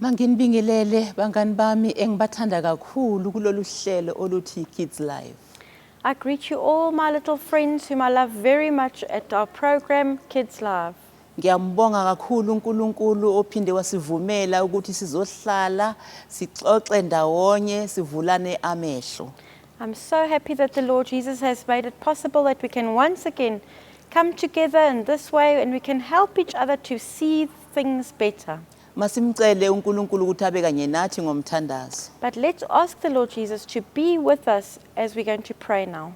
Manginibingelele bangani bami engibathanda kakhulu kulolu hlelo oluthi Kids Live. I greet you all, my little friends, whom I love very much at our program, Kids Live. Ngiyambonga kakhulu uNkulunkulu ophinde wasivumela ukuthi sizohlala sixoxe ndawonye sivulane amehlo. I'm so happy that the Lord Jesus has made it possible that we can once again come together in this way and we can help each other to see things better. Masimcele uNkulunkulu ukuthi abe kanye nathi ngomthandazo. But let's ask the Lord Jesus to be with us as we're going to pray now.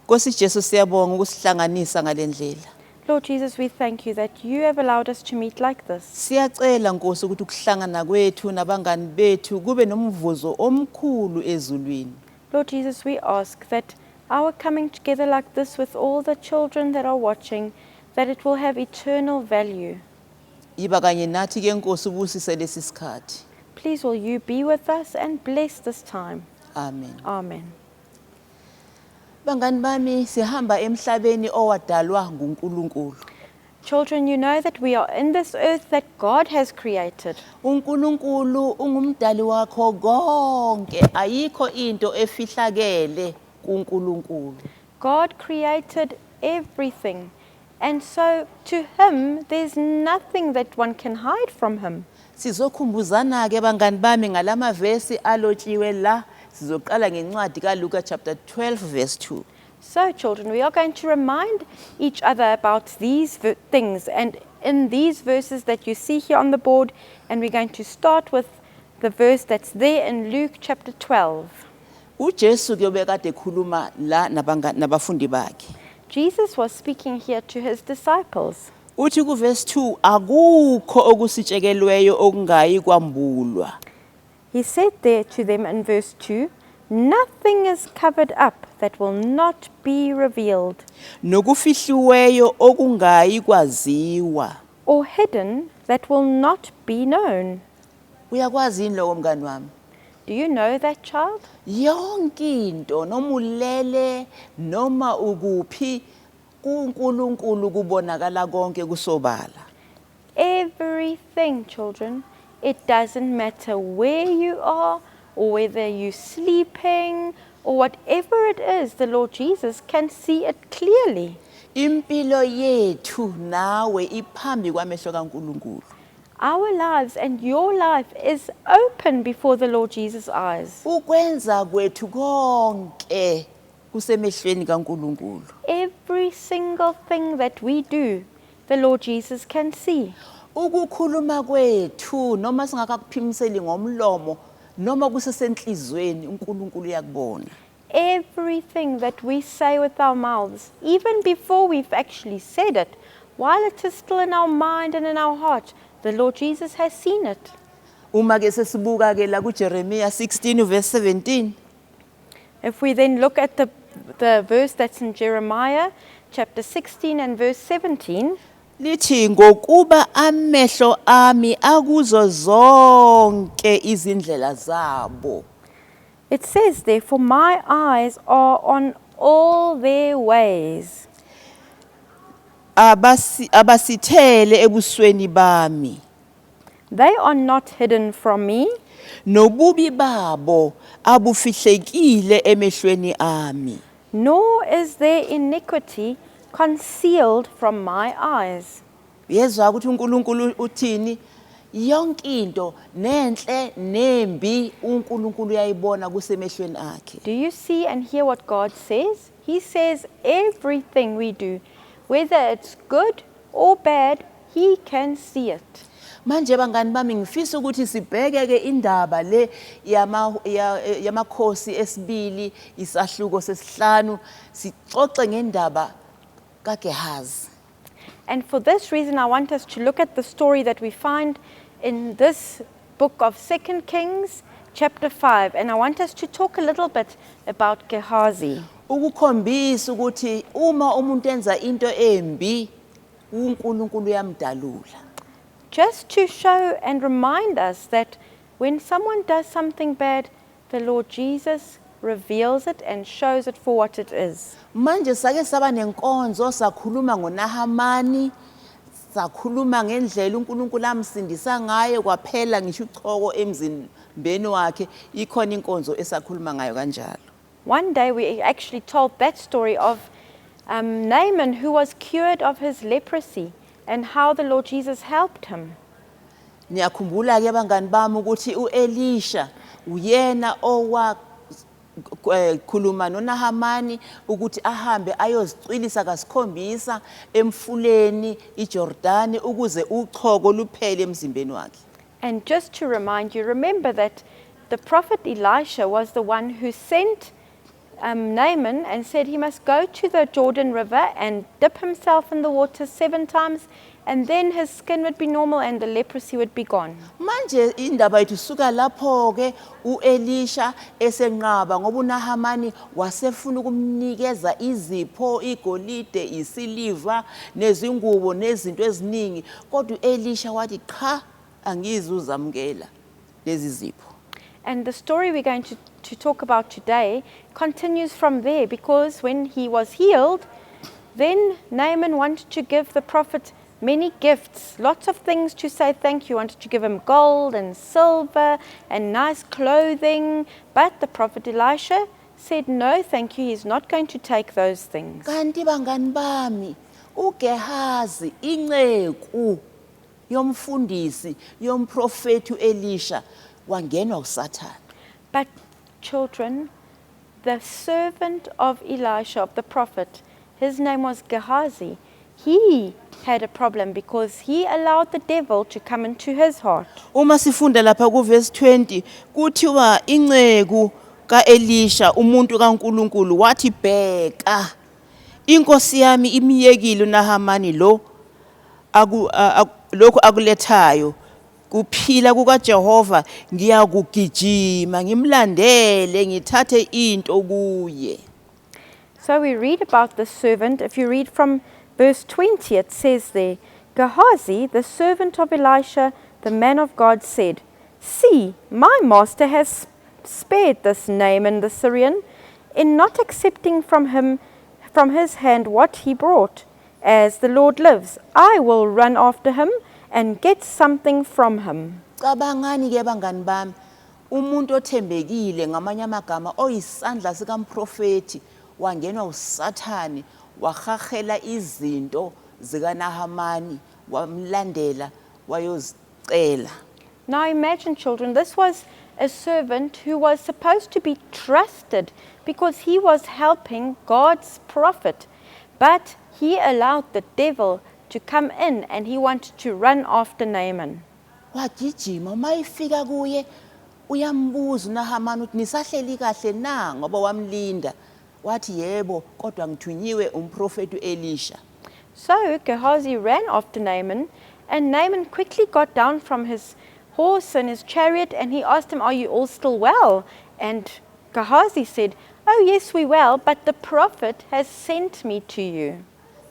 Nkosi Jesu, siyabonga ukusihlanganisa ngalendlela. Lord Jesus, we thank you that you have allowed us to meet like this. Siyacela Nkosi ukuthi ukuhlangana kwethu nabangani bethu kube nomvuzo omkhulu ezulwini. Lord Jesus, we ask that our coming together like this with all the children that are watching, that it will have eternal value. Yiba kanye nathi ke Nkosi, ubusise lesi sikhathi. Please will you be with us and bless this time. Amen. Amen. Bangani bami, sihamba emhlabeni owadalwa nguNkulunkulu. Children, you know that we are in this earth that God has created. UNkulunkulu ungumdali wakho konke, ayikho into efihlakele kuNkulunkulu. God created everything. And so to him, there's nothing that one can hide from him. Sizokhumbuzana ke bangani bami ngalamavesi alotshiwe la. Sizoqala ngencwadi kaLuka chapter 12 verse 2. So, children, we are going to remind each other about these things and in these verses that you see here on the board. And we're going to start with the verse that's there in Luke chapter 12. UJesu kuyobe kade ekhuluma la nabafundi bakhe. Jesus was speaking here to his disciples. Uthi ku verse 2, akukho okusitshekelweyo okungayi kwambulwa. He said there to them in verse 2, "Nothing is covered up that will not be revealed, nokufihliweyo okungayi kwaziwa. Or hidden that will not be known." Uyakwazi yini lokho, mngani wami? Do you know that, child? Yonke into, noma ulele noma ukuphi, kuNkulunkulu kubonakala konke kusobala. Everything, children. It doesn't matter where you are or whether you're sleeping or whatever it is, the Lord Jesus can see it clearly. Impilo yethu nawe iphambi kwamehlo kaNkulunkulu. Our lives and your life is open before the Lord Jesus' eyes. Ukwenza kwethu konke kusemehlweni kaNkulunkulu. Every single thing that we do, the Lord Jesus can see. Ukukhuluma kwethu, noma singakakuphimiseli ngomlomo, noma kusesenhlizweni, uNkulunkulu uyakubona. Everything that we say with our mouths, even before we've actually said it, while it is still in our mind and in our heart, the Lord Jesus has seen it. Uma ke sesibuka ke la kuJeremiah 16 verse 17, If we then look at the verse that's in Jeremiah chapter 16 and verse 17, lithi, ngokuba amehlo ami akuzo zonke izindlela zabo. It says there, "For my eyes are on all their ways." Abasithele ebusweni bami. They are not hidden from me, nobubi babo abufihlekile emehlweni ami. Nor is their iniquity concealed from my eyes. Yezwa ukuthi uNkulunkulu uthini? Yonke into, nenhle nembi, uNkulunkulu uyayibona, kusemehlweni akhe. Do you see and hear what God says? He says everything we do, whether it's good or bad, He can see it. Manje bangani bami, ngifisa ukuthi sibheke ke indaba le yamakhosi esibili isahluko sesihlanu, sixoxe ngendaba kaGehazi. And for this reason, I want us to look at the story that we find in this book of 2 Kings, chapter 5. And I want us to talk a little bit about Gehazi. Ukukhombisa ukuthi uma umuntu enza into embi, uNkulunkulu uyamdalula. Just to show and remind us that when someone does something bad, the Lord Jesus reveals it and shows it for what it is. Manje sake saba nenkonzo, sakhuluma ngoNahamani. Sakhuluma ngendlela uNkulunkulu amsindisa ngayo kwaphela ngisho uchoko emzimbeni wakhe ikhona inkonzo esakhuluma ngayo kanjalo. One day we actually told that story of Naaman, who was cured of his leprosy, and how the Lord Jesus helped him. Niyakhumbula ke bangani bami ukuthi uElisha uyena owa khuluma noNahamani ukuthi ahambe ayozicwilisa kasikhombisa emfuleni iJordani ukuze uchoko luphele emzimbeni wakhe. And just to remind you, remember that the prophet Elisha was the one who sent Naaman and said he must go to the Jordan River and dip himself in the water 7 times, and then his skin would be normal and the leprosy would be gone. Manje indaba yethu suka lapho ke uElisha esenqaba ngoba uNahamani wasefuna ukumnikeza izipho, igolide, isiliva, nezingubo nezinto eziningi, kodwa uElisha wathi cha, angizuzamukela lezi zipho. And the story we're going to talk about today continues from there, because when he was healed, then Naaman wanted to give the prophet many gifts, lots of things to say thank you. He wanted to give him gold and silver and nice clothing, but the prophet Elisha said no, thank you, he's not going to take those things. Kanti bangani bami, uGehazi inceku yomfundisi yomprofeti uElisha wangenwa uSathane. But children, the servant of Elisha, of the prophet, his name was Gehazi. He had a problem because he allowed the devil to come into his heart. Uma sifunda lapha kuverse 20 kuthiwa inceku kaElisha umuntu kaNkuluNkulu wathi bheka inkosi yami imiyekile uNahamani lo aku lokhu akulethayo kuphila kukaJehova ngiyakugijima ngimlandele ngithathe into kuye. So we read about the servant. If you read from verse 20, it says there, Gehazi, the servant of Elisha, the man of God, said, See, my master has spared this Naaman the Syrian in not accepting from his hand what he brought. As the Lord lives, I will run after him and get something from him. Cabangani ke bangani bami, umuntu othembekile ngamanye amagama oyisandla sikamprofeti wangenwa uSathane wahahela izinto zikaNahamani wamlandela wayozicela. Now imagine, children, this was a servant who was supposed to be trusted because he was helping God's prophet, but he allowed the devil to come in and he wanted to run after Naaman. Wagijima, uma ifika kuye uyambuza uNahamani ukuthi nisahleli kahle na, ngoba wamlinda. Wathi yebo, kodwa ngithunyiwe umprofeti uElisha. So Gehazi ran after Naaman, and Naaman quickly got down from his horse and his chariot, and he asked him, Are you all still well? And Gehazi said, Oh yes, we well, but the prophet has sent me to you.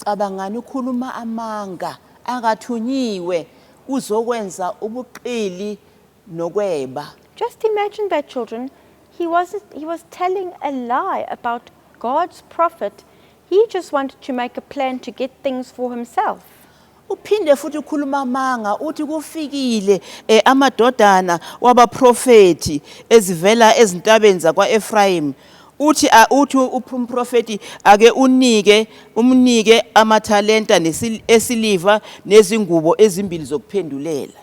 Cabangani ukhuluma amanga angathunyiwe uzokwenza ubuqili nokweba. Just imagine that, children. He was telling a lie about God's prophet. He just wanted to make a plan to get things for himself. Uphinde futhi ukhuluma amanga uthi kufikile amadodana wabaprofeti ezivela ezintabeni zakwaEphraim. Uthi uthi umprofeti ake unike umnike amathalenta esiliva nezingubo ezimbili zokuphendulela.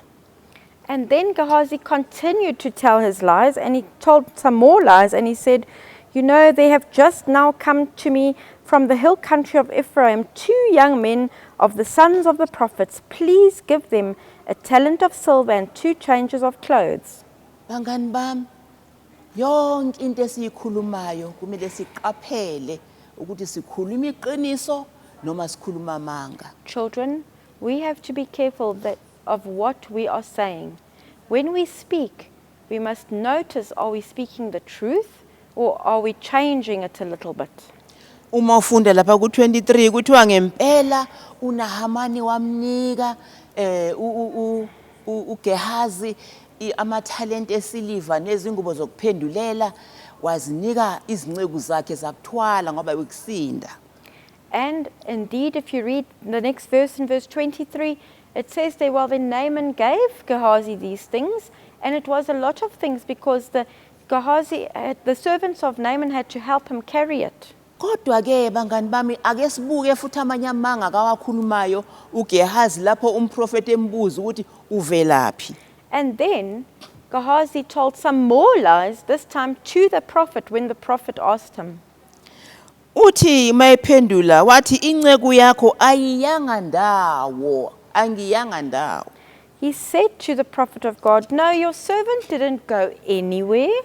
And then Gehazi continued to tell his lies, and he told some more lies, and he said, You know, they have just now come to me from the hill country of Ephraim, 2 young men of the sons of the prophets. Please give them a talent of silver and 2 changes of clothes. Bangani bami, yonke into esiyikhulumayo kumele siqaphele ukuthi sikhuluma iqiniso noma sikhuluma amanga. Children, we have to be careful of what we are saying. When we speak, we must notice, are we speaking the truth or are we changing it a little bit? Uma ufunda lapha ku-23 kuthiwa ngempela uNahamani wamnika uGehazi amathalente esiliva nezingubo zokuphendulela, wazinika izinceku zakhe zakuthwala ngoba bekusinda. And indeed, if you read the next verse in verse 23, it says there, well, then Naaman gave Gehazi these things, and it was a lot of things because the servants of Naaman had to help him carry it. Kodwa ke bangani bami, ake sibuke futhi amanye amanga akawakhulumayo uGehazi lapho umprofeti embuza ukuthi uvelaphi. And then Gehazi told some more lies, this time to the prophet when the prophet asked him. Uthi mayephendula wathi, "Inceku yakho ayiyanga ndawo, angiyanga ndawo." He said to the prophet of God, "No, your servant didn't go anywhere."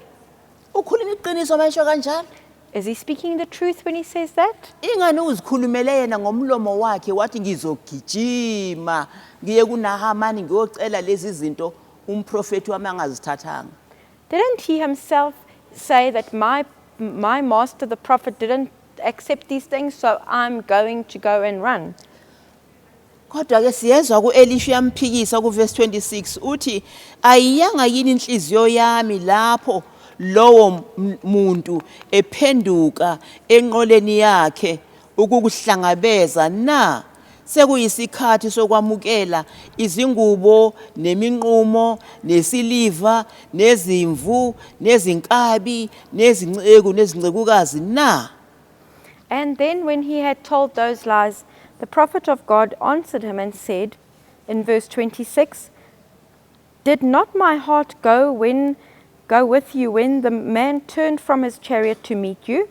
Ukhuluma iqiniso mayesho kanjalo? Is he speaking the truth when he says that? Ingani uzikhulumele yena ngomlomo wakhe wathi, "Ngizogijima ngiye kuNahamani ngiyocela lezi zinto umprofeti wami angazithathanga." Didn't he himself say that my master, the prophet, didn't accept these things, so I'm going to go and run? Kodwa ke siyezwa kuElisha uyamphikisa kuverse 26, uthi, "Ayiyanga yini inhliziyo yami lapho lowo muntu ephenduka enqoleni yakhe ukukuhlangabeza na? Sekuyisikhathi sokwamukela izingubo neminqumo nesiliva nezimvu nezinkabi nezinceku nezincekukazi na?" And then, when he had told those lies, the prophet of God answered him and said in verse 26, "Did not my heart go with you when the man turned from his chariot to meet you?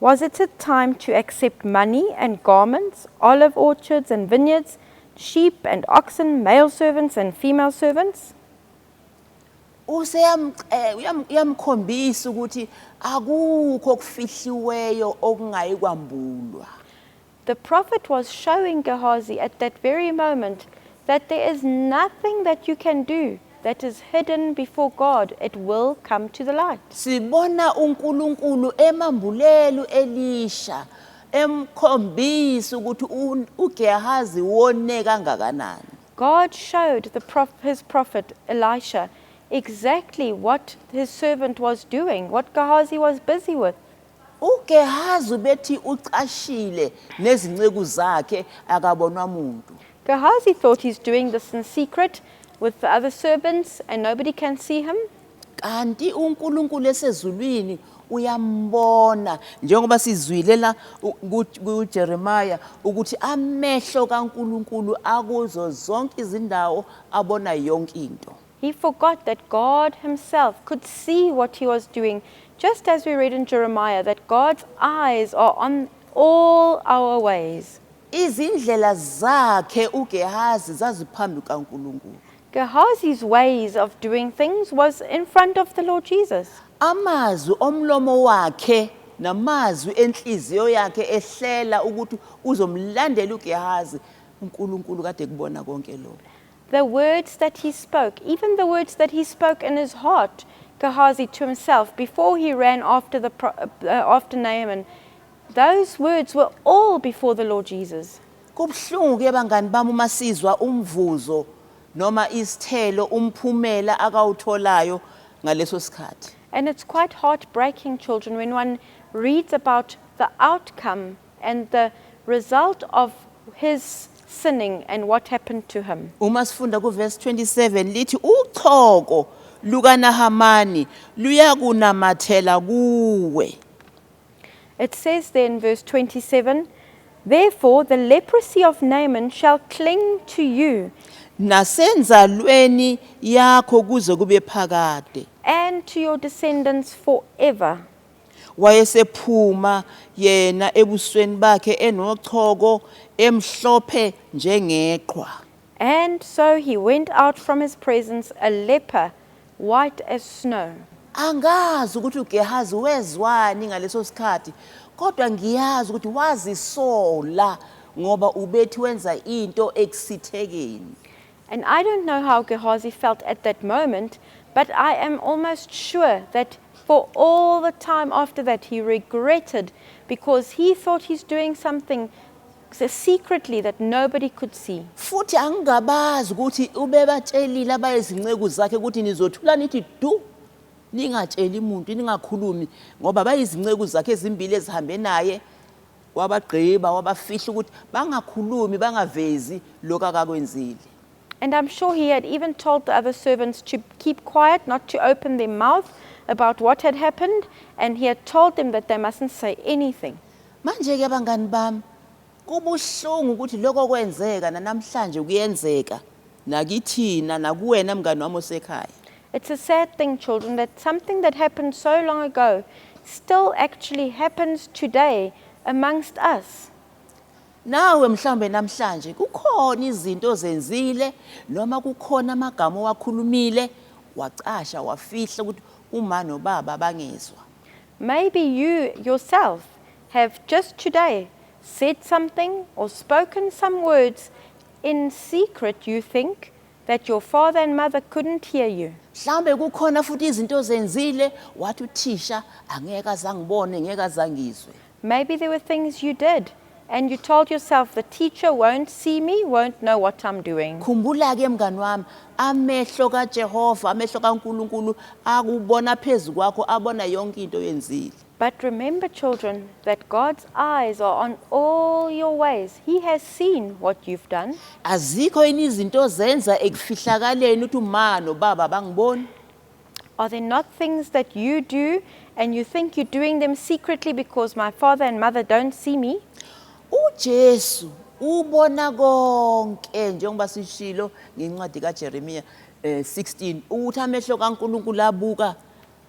Was it a time to accept money and garments, olive orchards and vineyards, sheep and oxen, male servants and female servants?" Uyamkhombisa ukuthi akukho okufihliweyo okungayi kwambulwa. The prophet was showing Gehazi at that very moment that there is nothing that you can do that is hidden before God. It will come to the light. Sibona uNkulunkulu emambulela uElisha, emkhombisa ukuthi uGehazi wone kangakanani. God showed his prophet Elisha exactly what his servant was doing, what Gehazi was busy with. uGehazi bethi ucashile nezinceku zakhe, akabonwa umuntu. Gehazi thought he's doing this in secret with the other servants and nobody can see him. Kanti uNkulunkulu esezulwini uyambona, njengoba sizwile la kuJeremiah ukuthi amehlo kaNkulunkulu akuzo zonke izindawo, abona yonke into. He forgot that God himself could see what he was doing, just as we read in Jeremiah that God's eyes are on all our ways. Izindlela zakhe uGehazi zaziphambi kaNkulunkulu. Gehazi's ways of doing things was in front of the Lord Jesus. Amazwi omlomo wakhe namazwi enhliziyo yakhe ehlela ukuthi uzomlandela uGehazi, uNkulunkulu kade kubona konke lokho. The words that he spoke, even the words that he spoke in his heart, Gehazi to himself, before he ran after Naaman, those words were all before the Lord Jesus. Kubuhlungu ke bangani bami uma sizwa umvuzo noma isithelo, umphumela akawutholayo ngaleso sikhathi. And it's quite heartbreaking, children, when one reads about the outcome and the result of his sinning and what happened to him. Uma sifunda kuverse 27 lithi, "Uchoko lukaNahamani luyakunamathela kuwe." It says there in verse 27, "Therefore the leprosy of Naaman shall cling to you nasenzalweni yakho kuze kube phakade." and to your descendants forever." Wayesephuma yena ebusweni bakhe enochoko, emhlophe njengeqhwa. And so he went out from his presence a leper, white as snow. Angazi ukuthi uGehazi wezwani ngaleso sikhathi, kodwa ngiyazi ukuthi wazisola ngoba ubethi wenza into ekusithekeni. And I don't know how Gehazi felt at that moment, but I am almost sure that for all the time after that he regretted, because he thought he's doing something secretly that nobody could see. Futhi angingabazi ukuthi ubebatshelile abayezinceku zakhe ukuthi nizothula nithi du, ningatsheli umuntu, ningakhulumi, ngoba bayizinceku zakhe ezimbili ezihambe naye. Wabagqiba wabafihla ukuthi bangakhulumi bangavezi lokho akakwenzile. And I'm sure he had even told the other servants to keep quiet, not to open their mouth about what had happened, and he had told them that they mustn't say anything. Manje ke bangani bami, kubuhlungu ukuthi lokho kwenzeka namhlanje kuyenzeka nakithina nakuwena mngani wami osekhaya. It's a sad thing, children, that something that happened so long ago still actually happens today amongst us. Nawe mhlawumbe namhlanje kukhona izinto ozenzile noma kukhona amagama owakhulumile wacasha wafihla ukuthi uma nobaba bangezwa. Maybe you yourself have just today said something or spoken some words in secret, you think that your father and mother couldn't hear you. Mhlawumbe kukhona futhi izinto ozenzile wathi uthisha angeke azangibone, ngeke azangizwe. Maybe there were things you did and you told yourself, the teacher won't see me, won't know what I'm doing. Khumbula ke mngani wami, amehlo kaJehova, amehlo kaNkuluNkulu akubona phezu kwakho, abona yonke into oyenzile. But remember, children, that God's eyes are on all your ways. He has seen what you've done. Azikho yini izinto ozenza ekufihlakaleni uthi uma nobaba bangiboni? Are there not things that you do and you think you're doing them secretly because my father and mother don't see me? UJesu ubona konke njengoba sishilo ngencwadi kaJeremiya 16 ukuthi amehlo kaNkuluNkulu abuka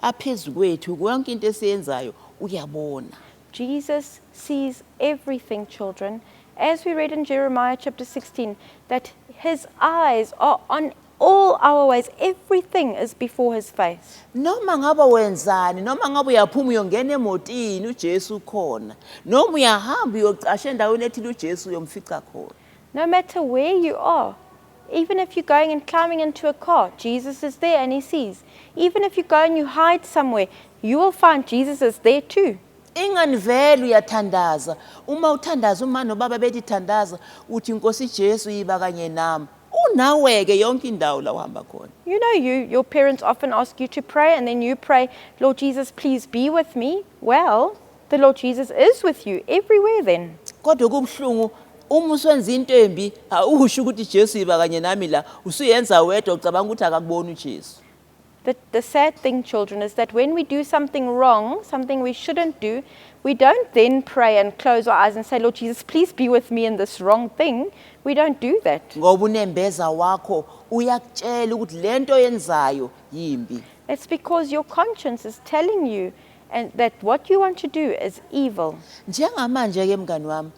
aphezu kwethu, yonke into esiyenzayo uyabona. Jesus sees everything, children. As we read in Jeremiah chapter 16, that his eyes are on all our ways. Everything is before his face. Noma ngabe wenzani, noma ngabe uyaphuma uyongena emotini, uJesu ukhona. Noma uyahamba uyocasha endaweni ethile, uJesu uyomfica khona. No matter where you are, even if you're going and climbing into a car, Jesus is there and he sees. Even if you go and you hide somewhere, you will find Jesus is there too. Ingani vele uyathandaza, uma uthandaza uma nobaba bethi thandaza, uthi Nkosi Jesu yiba kanye nami, unawe ke yonke indawo la uhamba khona. Your parents often ask you to pray, and then you pray, Lord Jesus, please be with me. Well, the Lord Jesus is with you everywhere then. Kodwa kubuhlungu uma usenza into embi, awusho ukuthi Jesu yiba kanye nami la, usuyenza wedwa ucabanga ukuthi akakuboni uJesu. The sad thing, children, is that when we do something wrong, something we shouldn't do, we don't then pray and close our eyes and say, Lord Jesus, please be with me in this wrong thing. We don't do that. Ngoba unembeza wakho uyakutshela ukuthi lento oyenzayo yimbi. It's because your conscience is telling you and that what you want to do is evil. Njengamanje ke mngani wami,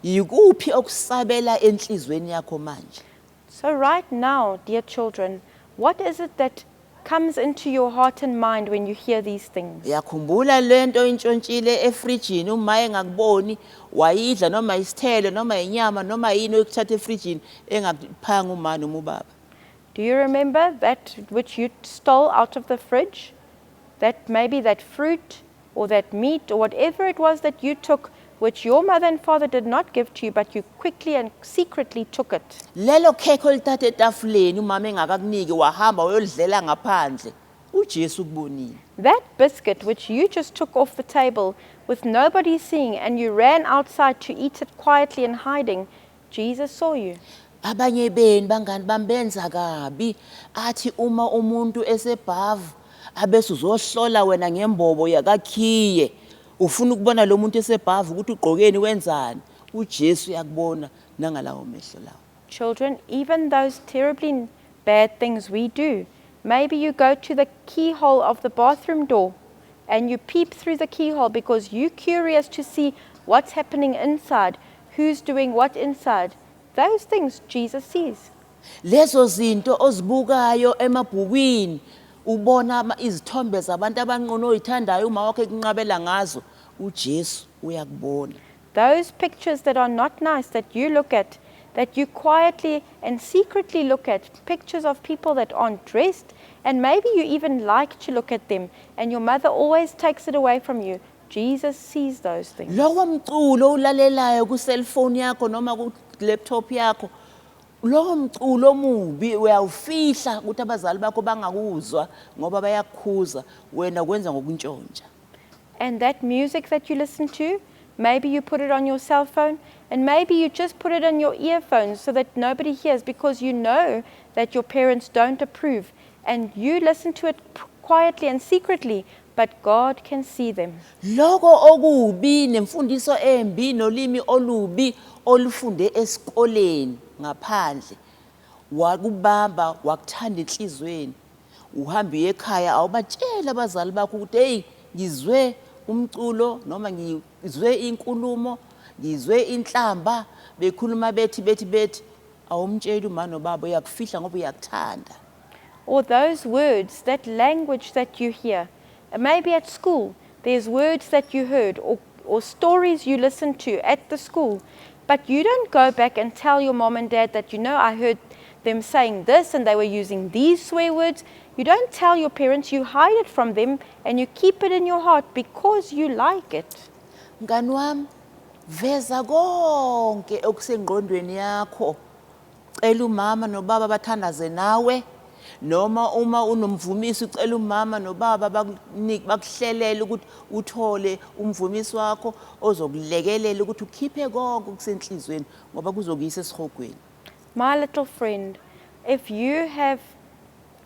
yikuphi okusabela enhlizweni yakho manje? So right now, dear children, what is it that comes into your heart and mind when you hear these things? Uyakhumbula lento intshontshile efrijini uma engakuboni wayidla, noma isithelo noma inyama noma yini oyikuthatha efrijini engakuphanga uma noma ubaba? Do you remember that which you stole out of the fridge? That maybe that fruit or that meat or whatever it was that you took, which your mother and father did not give to you, but you quickly and secretly took it. Lelo khekhe olithatha etafuleni umama engakakuniki wahamba wayolidlela ngaphandle, uJesu ukubonile. That biscuit which you just took off the table with nobody seeing and you ran outside to eat it quietly and hiding, Jesus saw you. Abanye benu bangani bami benza kabi, athi uma umuntu esebhavu abese uzohlola wena ngembobo yakakhiye, ufuna ukubona lo muntu esebhavu ukuthi ugqokeni wenzani, uJesu uyakubona nangalawo mehlo lawo. Children, even those terribly bad things we do, maybe you go to the keyhole of the bathroom door and you peep through the keyhole because you're curious to see what's happening inside, who's doing what inside. Those things Jesus sees. Lezo zinto ozibukayo emabhukwini ubona izithombe zabantu abanqunu oyithandayo uma wakho ekunqabela ngazo, uJesu uyakubona. Those pictures that are not nice that you look at, that you quietly and secretly look at, pictures of people that aren't dressed, and maybe you even like to look at them, and your mother always takes it away from you. Jesus sees those things. Lowo mculo ulalelayo ku-cellphone yakho noma ku-laptop yakho, lowo mculo omubi uyawufihla ukuthi abazali bakho bangakuzwa ngoba bayakukhuza, wena kwenza ngokuntshontsha. And that music that you listen to, Maybe you put it on your cell phone, and maybe you just put it on your earphones so that nobody hears, because you know that your parents don't approve, and you listen to it quietly and secretly, but God can see them. Lokho okubi nemfundiso embi nolimi olubi olufunde esikoleni ngaphandle wakubamba wakuthanda enhlizweni uhamba uye ekhaya awubatshela abazali bakho ukuthi hey ngizwe umculo noma ngizwe inkulumo ngizwe inhlamba bekhuluma bethi bethi bethi awumtsheli uma nobaba uyakufihla ngoba uyakuthanda. Or those words, that language that you hear. Maybe at school, there's words that you heard or stories you listened to at the school, but you don't go back and tell your mom and dad that, I heard them saying this and they were using these swear words. You don't tell your parents, you hide it from them and you keep it in your heart because you like it. Mngani wami, veza konke okusengqondweni yakho. Cela umama nobaba bathandaze nawe, noma uma unomvumisi ucela umama nobaba bakuhlelele ukuthi uthole umvumisi wakho ozokulekelela ukuthi ukhiphe konke okusenhlizweni ngoba kuzokuyisa esihogweni. My little friend, if you have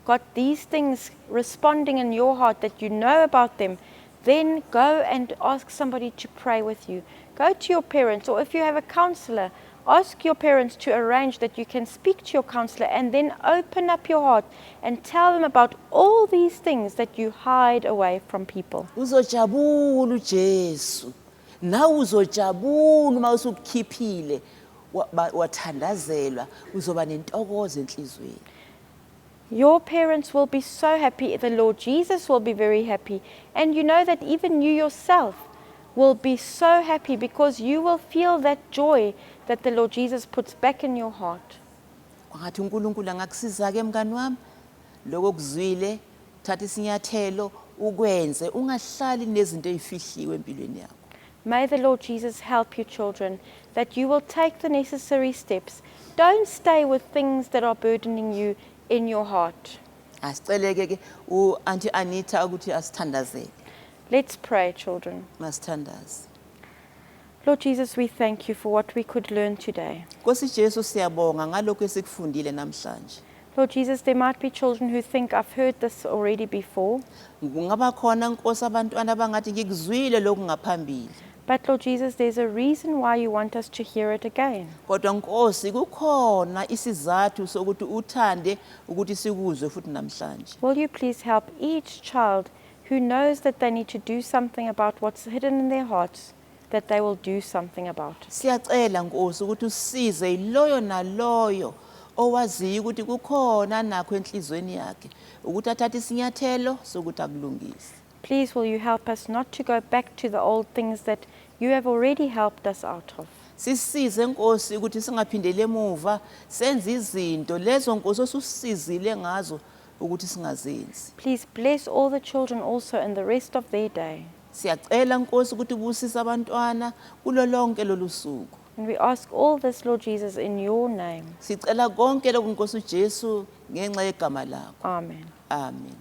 got these things responding in your heart that you know about them, then go and ask somebody to pray with you. Go to your parents, or if you have a counselor, ask your parents to arrange that you can speak to your counselor and then open up your heart and tell them about all these things that you hide away from people. Uzojabula uJesu. Nawe uzojabula uma usukukhiphile wathandazelwa, uzoba nentokozo enhlizweni. Your parents will be so happy, the Lord Jesus will be very happy, and you know that even you yourself will be so happy because you will feel that joy that the Lord Jesus puts back in your heart. Kwangathi uNkulunkulu angakusiza ke mngani wami, lokho kuzwile, thatha isinyathelo ukwenze, ungahlali nezinto ezifihliwe empilweni yakho. May the Lord Jesus help you, children, that you will take the necessary steps. Don't stay with things that are burdening you in your heart. Asiceleke ke u-Auntie Anita ukuthi asithandazele. Let's pray, children. Masithandaze. Lord Jesus, we thank you for what we could learn today. Nkosi Jesu, siyabonga ngalokho esikufundile namhlanje. Lord Jesus, there might be children who think, I've heard this already before. Kungaba khona Nkosi abantwana abangathi ngikuzwile lokhu ngaphambili. But Lord Jesus, there's a reason why you want us to hear it again. Kodwa Nkosi kukhona isizathu sokuthi uthande ukuthi sikuzwe futhi namhlanje. Will you please help each child who knows that they need to do something about what's hidden in their hearts, that they will do something about it. Siyacela Nkosi ukuthi usisize loyo naloyo owaziyo ukuthi kukhona nakho enhlizweni yakhe ukuthi athathe isinyathelo sokuthi akulungise. Please will you help us not to go back to the old things that you have already helped us out of. Sisize Nkosi ukuthi singaphindeli emuva senze izinto lezo Nkosi osusizile ngazo ukuthi singazenzi. Please bless all the children also in the rest of their day. Siyacela Nkosi ukuthi ubusise abantwana kulo lonke lolu suku. And we ask all this, Lord Jesus, in your name. Sicela konke lokhu Nkosi uJesu ngenxa yegama lakho. Amen. Amen.